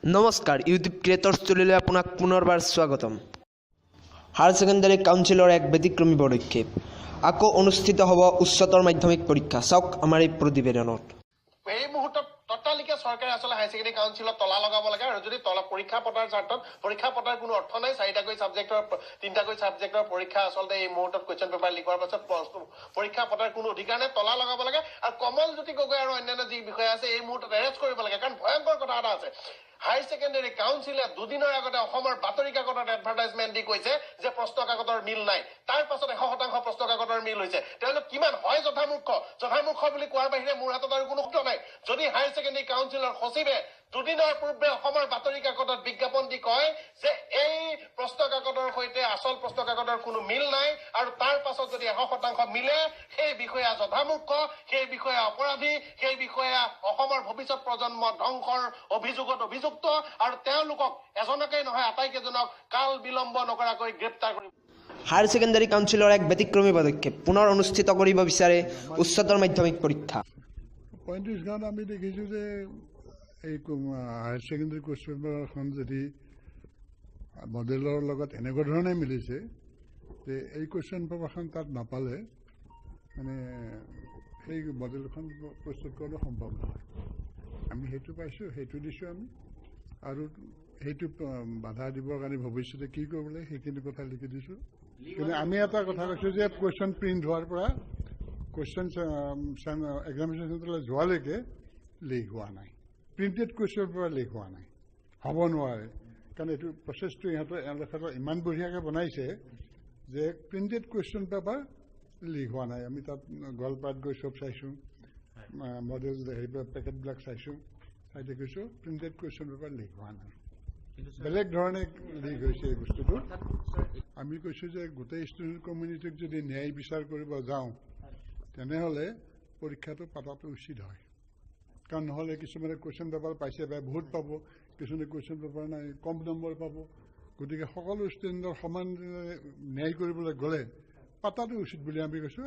নমস্কাৰ, YouTube creator ষ্টুডিঅ'লৈ আপোনাক পুনৰবাৰ স্বাগতম। হায়াৰ ছেকেণ্ডাৰী কাউন্সিলৰ এক ব্যতিক্ৰমী পদক্ষেপ, আকৌ অনুষ্ঠিত হ'ব উচ্চতৰ মাধ্যমিক পৰীক্ষা। চাওক আমাৰ এই প্ৰতিবেদনত। এই মুহূৰ্তত ততালিকে চৰকাৰে আচলতে হায়াৰ ছেকেণ্ডেৰী কাউন্সিলত তলা লগাব লাগে আৰু যদি তলা পৰীক্ষা পতাৰ স্বাৰ্থত পৰীক্ষা পতাৰ কোনো অৰ্থ নাই। চাৰিটাকৈ ছাবজেক্টৰ, তিনিটাকৈ ছাবজেক্টৰ পৰীক্ষা আচলতে এই মুহূৰ্তত কুৱেশ্যন পেপাৰ লিক হোৱাৰ পাছত পৰীক্ষা পতাৰ কোনো অধিকাৰ নাই। তলা লগাব লাগে আৰু কমল জ্যোতি গগৈ আৰু অন্যান্য যি বিষয়া আছে, এই মুহূৰ্তত এৰেষ্ট কৰিব লাগে। কাৰণ ভয়ংকৰ কথা এটা আছে, হায়াৰ ছেকেণ্ডেৰী কাউন্সিলে দুদিনৰ আগতে অসমৰ বাতৰি কাকতত এডভাৰটাইজমেণ্ট দি কৈছে যে প্ৰশ্ন কাকতৰ মিল নাই। তাৰ পাছত 100% প্ৰশ্ন কাকতৰ মিল হৈছে। তেওঁলোক কিমান হয় জধামূৰ্খ। জধামূৰ্খ বুলি কোৱাৰ বাহিৰে মোৰ হাতত আৰু কোনো শব্দ নাই। যদি হায়াৰ ছেকেণ্ডেৰী কাউন্সিলৰ সচিবে দুদিনৰ পূৰ্বে অসমৰ বাতৰি কাকতত বিজ্ঞাপন দি কয় যে এই প্ৰশ্ন কাকতৰ সৈতে আচল প্ৰশ্ন কাকতৰ কোনো মিল নাই আৰু তাৰ পাছত যদি 100% মিলে, সেই বিষয়া জধামূৰ্খ, সেই বিষয়া অপৰাধী, সেই বিষয়া অসমৰ ভৱিষ্যত প্ৰজন্ম ধ্বংসৰ অভিযোগত অভিযুক্ত আৰু তেওঁলোকক এজনকেই নহয়, আটাইকেইজনক কাল বিলম্ব নকৰাকৈ গ্ৰেপ্তাৰ কৰিব। হায়াৰ ছেকেণ্ডাৰী কাউন্সিলৰ এক ব্যতিক্ৰমী পদক্ষেপ, পুনৰ অনুষ্ঠিত কৰিব বিচাৰে উচ্চতৰ মাধ্যমিক পৰীক্ষা। 35 গাঁৱত আমি দেখিছোঁ যে এই হায়াৰ ছেকেণ্ডেৰী কুৱেশ্যন পেপাৰখন যদি মডেলৰ লগত এনেকুৱা ধৰণে মিলিছে যে এই কুৱেশ্যন পেপাৰখন তাত নাপালে মানে সেই মডেলখন প্ৰস্তুত কৰাটো সম্ভৱ নহয়। আমি সেইটো পাইছোঁ, সেইটো দিছোঁ আমি আৰু সেইটো বাধা দিবৰ কাৰণে ভৱিষ্যতে কি কৰিব লাগে, সেইখিনি কথা লিখি দিছোঁ। কিন্তু আমি এটা কথা কৈছোঁ যে কুৱেশ্যন প্ৰিণ্ট হোৱাৰ পৰা কুৱেশ্যন এক্সামিনেশ্যন চেণ্টাৰলৈ যোৱালৈকে লিক হোৱা নাই। প্ৰিণ্টেড কুৱেশ্যনৰ পৰা লিক হোৱা নাই, হ'ব নোৱাৰে। কাৰণ এইটো প্ৰচেছটো ইহঁতৰ, এওঁলোকৰ ইমান বঢ়িয়াকৈ বনাইছে যে প্ৰিণ্টেড কুৱেশ্যন পেপাৰ লিক হোৱা নাই। আমি তাত গোৱালপাৰাত গৈ চব চাইছোঁ, মডেল হেৰি পেকেটবিলাক চাইছোঁ, চাই দেখিছোঁ প্ৰিণ্টেড কুৱেশ্যন পেপাৰ লিক হোৱা নাই। বেলেগ ধৰণে লিক হৈছে এই বস্তুটো। আমি কৈছোঁ যে গোটেই ষ্টুডেণ্ট কমিউনিটিক যদি ন্যায় বিচাৰ কৰিব যাওঁ, তেনেহ'লে পৰীক্ষাটো পতাটো উচিত হয়। কাৰণ নহ'লে কিছুমানে কুৱেশ্যন পেপাৰ পাইছে বা বহুত পাব, কিছুমানে কুৱেশ্যন পেপাৰ নাই, কম নম্বৰ পাব। গতিকে সকলো ষ্টুডেণ্টৰ সমান ন্যায় কৰিবলৈ গ'লে পাতাটো উচিত বুলি আমি কৈছোঁ।